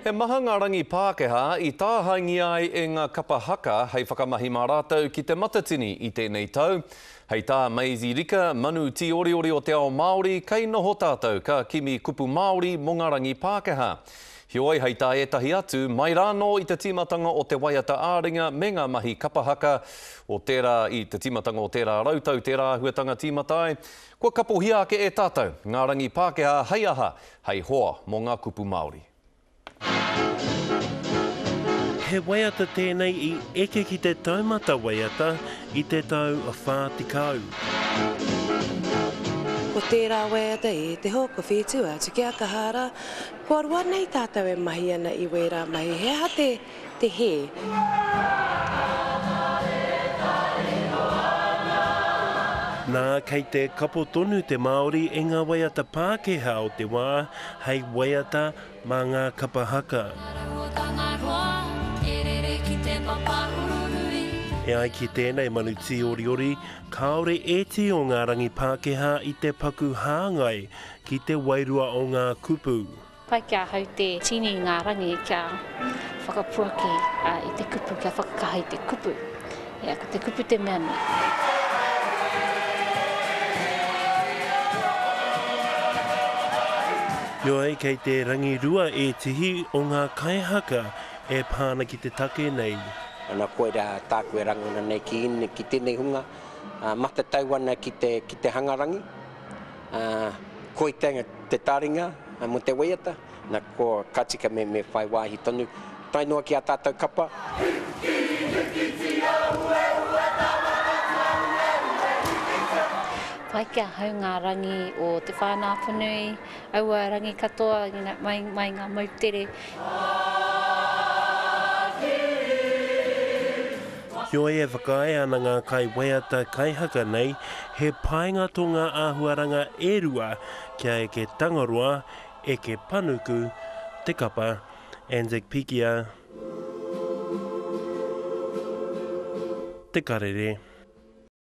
He maha ngā rangi Pākehā i tāhaengia ai e ngā kapa haka hei whakamahi mā rātou ki Te Matatini i tēnei tau. Hei tā Maisey Rika, manu tīoriori o te ao Māori, kei noho tātou ka kimi kupu Māori mō ngā rangi Pākehā. Heoi, hei tā ētahi atu, mai rānō i te tīmatanga o te waiata ā-ringa me ngā mahi kapa haka o tērā i te tīmatanga o tērā rautau tērā āhuatanga tīmata ai, kua kapohia ake e tātou ngā rangi Pākehā hei aha, hei hoa mō ngā kupu Māori. He waiata tēnei i eke ki te taumata waiata i te tau 40. Ko tērā waiata e te hokowhitu atu ki a Kahara. Kua roa nei tātou e mahi ana i wērā mahi, he aha te, te hē? Nā, kei te kapo tonu te Māori i ngā waiata Pākehā o te wā hei waiata mā ngā kapa haka. E ai ki tēnei manu tīoriori, kāore ēti o ngā rangi Pākehā i te paku hāngai ki te wairua o ngā kupu. Pai ki ahau te tīni i ngā rangi kia whakapuaki i te kupu, kia whakakaha i te kupu. Ia, ko te kupu te mea nui. Heoi, kei te rangirua ētihi o ngā kaihaka e pā ana ki te take nei. Ana koirā tāku e rangona nei ki ki tēnei hunga, matatau ana ki te ki te hangarangi, koi te te taringa mō te waiata. Na, ko, ka tika me, me whai wāhi tonu, tae noa ki a tātou kapa. Pai ki ahau ngā rangi o Te Whānau-a-Apanui, aua rangi katoa, you know, mai, mai ngā moutere. Heoi e whakaae ana ngā kaiwaiata kaihaka nei, he painga tō ngā āhuaranga e rua kia eke Tangaroa, Eke panuku te kapa Anzac Pikia Te Karere.